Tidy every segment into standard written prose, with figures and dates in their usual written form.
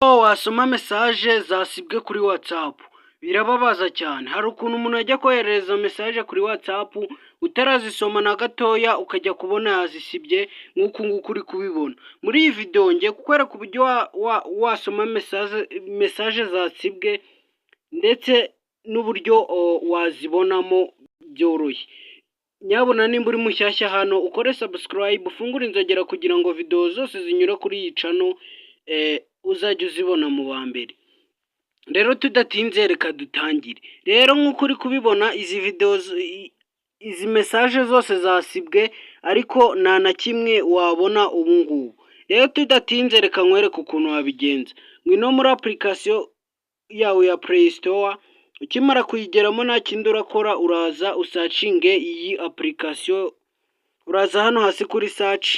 Wasoma message zasibwe kuri WhatsApp birababaza cyane. Hari ukuntu umuntu ajya koherereza message kuri WhatsApp utarazisoma na gatoya, ukajya kubona yazisibye nk'uku nguku uri kubibona. Muri iyi video ngiye kukwereka uburyo wasoma message zasibwe ndetse n'uburyo wazibonamo byoroshye. Nyabuna nimba uri mushyashya hano, ukore subscribe, ufungure inzogera kugira ngo video zose zinyura kuri iyi channel uzajye uzibona mu ba mbere. Rero tudatinze, reka dutangire. Rero nk'uko uri kubibona, izi video, izi message zose zasibwe, ariko nta na kimwe wabona ubu ngubu. Rero tudatinze, reka nkwereke ukuntu wabigenza. Ngwino muri application yawe ya Play Store. Ukimara kuyigeramo, nta kindi urakora, uraza usearchinge iyi application. Uraza hano hasi kuri search,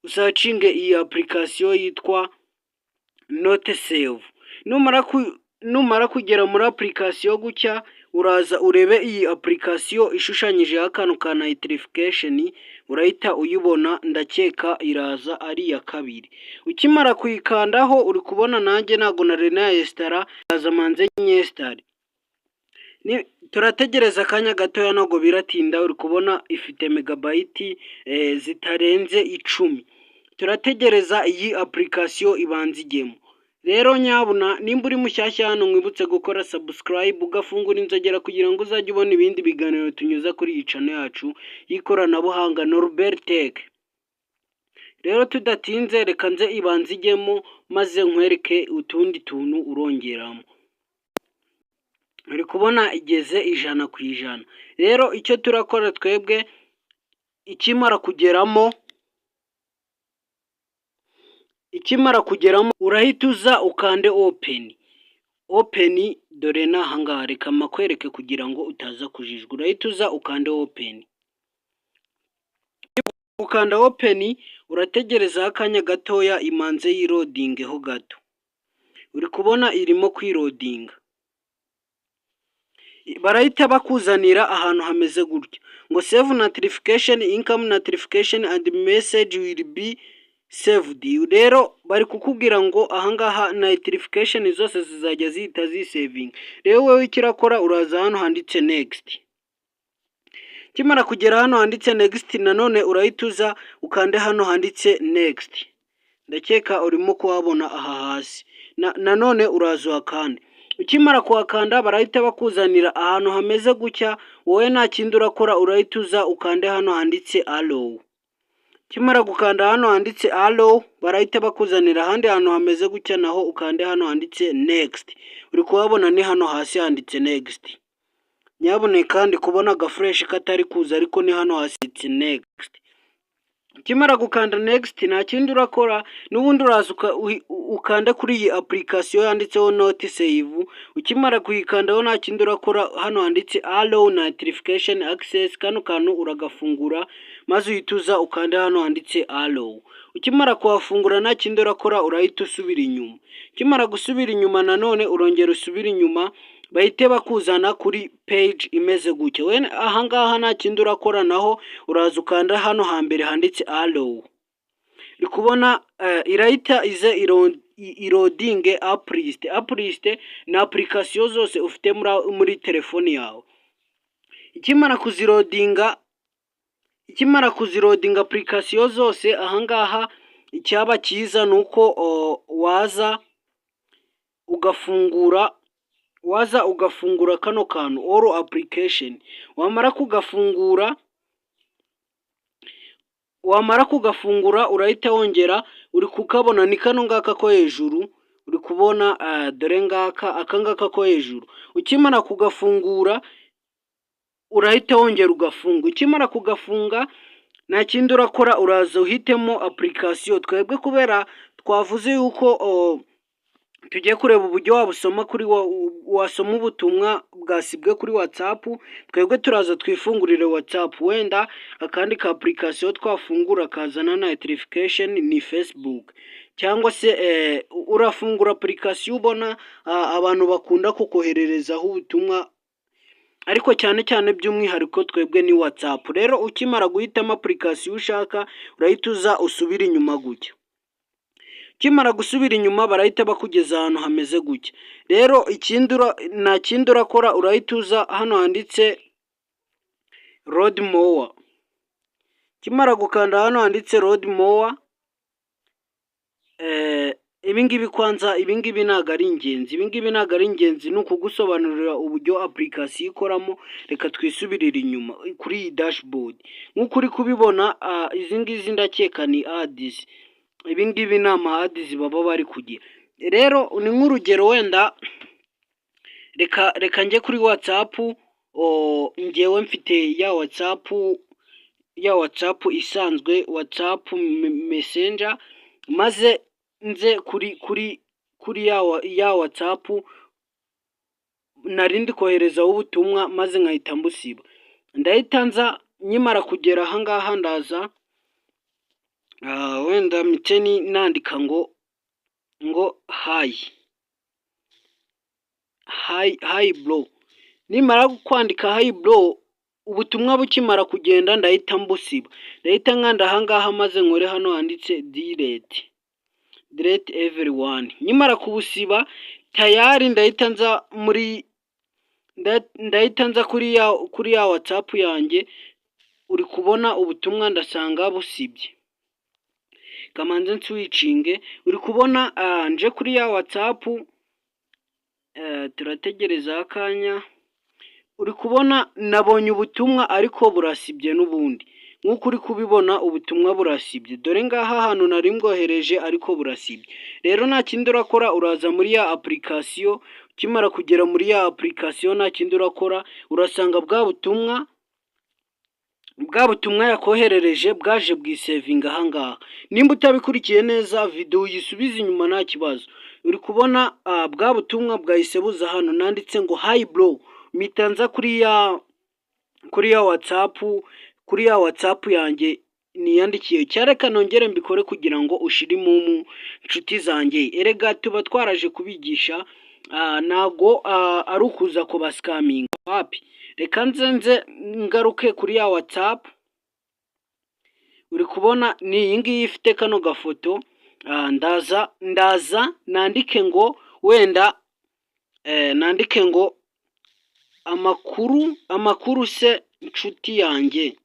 usearchinge iyi application yitwa Notisave. Numara kugera muri application gutya, uraza urebe iyi application ishushanyijeho akantu ka notification, urahita uyibona. Ndakeka iraza ari iya kabiri. Ukimara kuyikandaho, uri kubona nanjye ntabwo nari nayinstalla, ndaza manze nyinstalle. Turategereza akanya gatoya, ntabwo biratinda. Uri kubona ifite megabyte zitarenze 10. Turategereza iyi application ibanza ijyemo. Rero nyabuna nimba uri mushyashya hano, mwibutse gukora subscribe, ugafungura inzogera kugira ngo uzajye ubona ibindi biganiro tunyuza kuri iyi channel yacu y'ikoranabuhanga, Norbert Tech. Rero tudatinze, reka nze ibanze ijyemo maze nkwereke utundi tuntu urongeramo. Uri kubona igeze 100%. Rero icyo turakora twebwe, ikimara kugeramo, urahita uza ukande open. Open dore ni ahangaha, reka makwereke kugira ngo utaza kujijwa. Urahita uza ukande open. Gukanda open, urategerezaho akanya gatoya imanze yiloadingeho gato. Uri kubona irimo kwiloadinga. Barahita bakuzanira ahantu hameze gutya ngo "Save notification, incoming notification and message will be saved". Rero bari kukubwira ngo ahangaha notification zose zizajya zihita zisavinga. Rero wowe icyo urakora, uraza hano handitse next. Ukimara kugera hano handitse next, nanone urahita uza ukande hano handitse next. Ndakeka urimo kuhabona aha hasi. Nanone uraza uhakande. Ukimara kuhakanda, barahita bakuzanira ahantu hameze gutya. Wowe nta kindi urakora, urahita uza ukande hano handitse allow. Ukimara gukanda hano handitse allow, barahita bakuzanira ahandi hantu hameze gutya, naho ukande hano handitse next. Uri kuhabona, ni hano hasi handitse next. Nyabuneka ndi kubona agaflèche katari kuza, ariko ni hano hasi handitse next. Ukimara gukanda next, nta kindi urakora, n'ubundi uraza ukande kuri iyi application yanditseho Notisave. Ukimara kuyikandaho, nta kindi urakora, hano handitse allow notification access, kano kantu uragafungura, maze uhita uza ukande hano handitse allow. Ukimara kuhafungura, nta kindi urakora, urahita usubira inyuma. Ukimara gusubira inyuma, nanone urongera usubire inyuma, bahite bakuzana kuri page imeze gutya. We ahangaha nta kindi urakora, naho uraza ukanda hano hambere handitse allow. Uri kubona irahita ize iloadinge app list. App list ni application zose ufite muri telefoni yawe. Ikimara kuziloadinga application zose ahangaha, icyaba cyiza ni uko waza ugafungura kano kantu all application. Wamara kugafungura, urahita wongera, uri kukabona, ni kano ngaka ko hejuru, uri kubona, dore ngaka, aka ngaka ko hejuru. Ukimara kugafungura, urahita wongera ugafunga. Ukimara kugafunga, nta kindi urakora, uraza uhitemo application. Twebwe kubera twavuze yuko tugiye kureba uburyo wabusoma kuri wasoma ubutumwa bwasibwe kuri WhatsApp, twebwe turaza twifungurire WhatsApp. Wenda akandi ka application twafungura kazana notification ni Facebook, cyangwa se urafungura application ubona abantu bakunda kukohererezaho ubutumwa, ariko cyane cyane by'umwihariko twebwe ni WhatsApp. Rero ukimara guhitamo application ushaka, urahita uza usubire inyuma gutya. Ukimara gusubira inyuma, barahita bakugeza ahantu hameze gutya. Rero ikindi, nta kindi urakora, urahita uza hano handitse "Load more". Ukimara gukanda hano handitse "Load more", ibingibi kwanza, ibingibi ntabwo ari ingenzi, ibingibi ntabwo ari ingenzi, ni ukugusobanurira uburyo application ikoramo. Reka twisubirire inyuma kuri iyi dashboard. Nk'uko uri kubibona, izi ngizi ndakeka ni ads, ibingibi ni ama ads baba bari kugira. Rero ni nk'urugero, wenda reka njye kuri WhatsApp. Ngewe mfite ya WhatsApp isanzwe, WhatsApp Messenger, maze nze kuri ya WhatsApp nari ndi koherezaho ubutumwa, maze nkahita mbusiba. Ndahita nza, nkimara kugera ahangaha, ndaza wenda mpite nandika ngo "Hi, hi, hi bro". Nimara kwandika "Hi bro", ubutumwa bukimara kugenda ndahita mbusiba. Ndahita nkanda ahangaha, maze nkore hano handitse "Delete", "Delete everyone". Nkimara kubusiba, tayari ndahita nza muri ndahita nza kuri ya WhatsApp yanjye. Uri kubona ubutumwa ndasanga busibye. Kamanze nswitchinge. Uri kubona nje kuri ya WhatsApp, turategereza akanya. Uri kubona nabonye ubutumwa, ariko burasibye n'ubundi. Nk'uko uri kubibona, ubutumwa burasibye. Dore ngaha ahantu nari mbwohereje, ariko burasibye. Rero nta kindi urakora, uraza muri ya application. Ukimara kugera muri ya application, nta kindi urakora, urasanga bwa butumwa yakoherereje bwaje bwisavinga ahangaha. Nimba utabikurikiye neza, videwo uyisubize inyuma, nta kibazo. Uri kubona bwa butumwa bwahise buza hano, nanditse ngo "Hi bro", mpita nza kuri ya WhatsApp yanjye niyandikiye. Cyareka nongere mbikore kugira ngo ushire imumu, nshuti zanjye. Erega tuba twaraje kubigisha, ntago ari ukuza kubascaminga, wapi. Reka nze ngaruke kuri ya WhatsApp. Uri kubona ni iyi ngiyi ifite kano gafoto. Ndaza nandike ngo, wenda nandike ngo "Amakuru, amakuru se nshuti yanjye,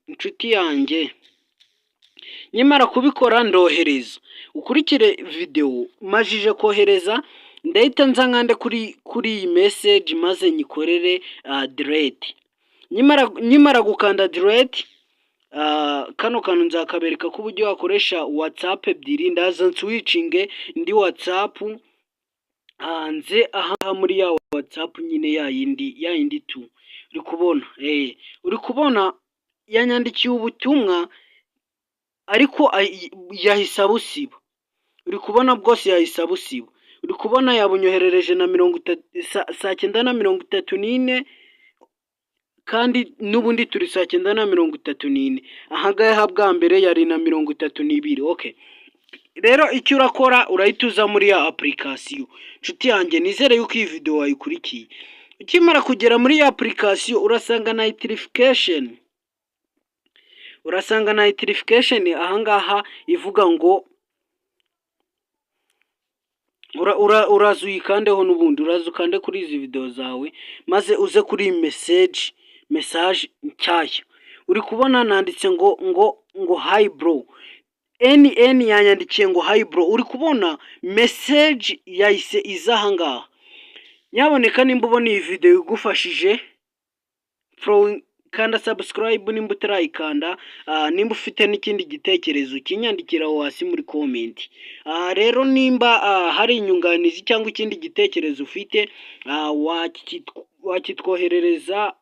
nshuti yanjye". Nkimara kubikora ndohereza. Ukurikire videwo. Majije kohereza, ndahita nza nkande kuri iyi message, maze nyikorere delete. Nkimara gukanda delete, kano kantu nzakabereka ko uburyo wakoresha WhatsApp ebyiri. Ndaza nswitchinge indi WhatsApp, nze aha muri ya WhatsApp nyine, ya yindi tu uri kubona. Uri kubona yanyandikiye ubutumwa, ariko yahise abusiba. Uri kubona bwose yahise abusiba. Uri kubona yabunyoherereje na 30, saa 9:34, kandi n'ubundi turi saa 9:34. Aha ngaha bwa mbere yari na 32. Okay, rero icyo urakora, urahita uza muri ya application. Nshuti yanjye, nizere yuko iyi video wayikurikiye. Ukimara kugera muri ya application, urasanga notification ahangaha ivuga ngo uraza uyikandeho. N'ubundi uraza ukande kuri izi video zawe, maze uze kuri iyi message nshyashya. Uri kubona nanditse ngo "Hi bro". NN yanyandikiye ngo "Hi bro". Uri kubona message yahise iza ahangaha. Nyaboneka, nimba ubona iyi video igufashije, kanda subscribe nimba utarayikanda. Nimba ufite n'ikindi gitekerezo, ukinyandikira aho hasi muri comment. Rero nimba hari inyunganizi cyangwa ikindi gitekerezo ufite, wakitwoherereza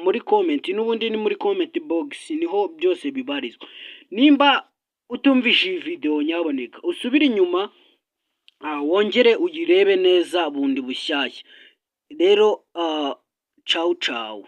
muri comment. N'ubundi ni muri comment box niho byose bibarizwa. Nimba utumvishe iyi video, nyaboneka usubire inyuma, wongere uyirebe neza bundi bushyashya. Rero, cawu cawu.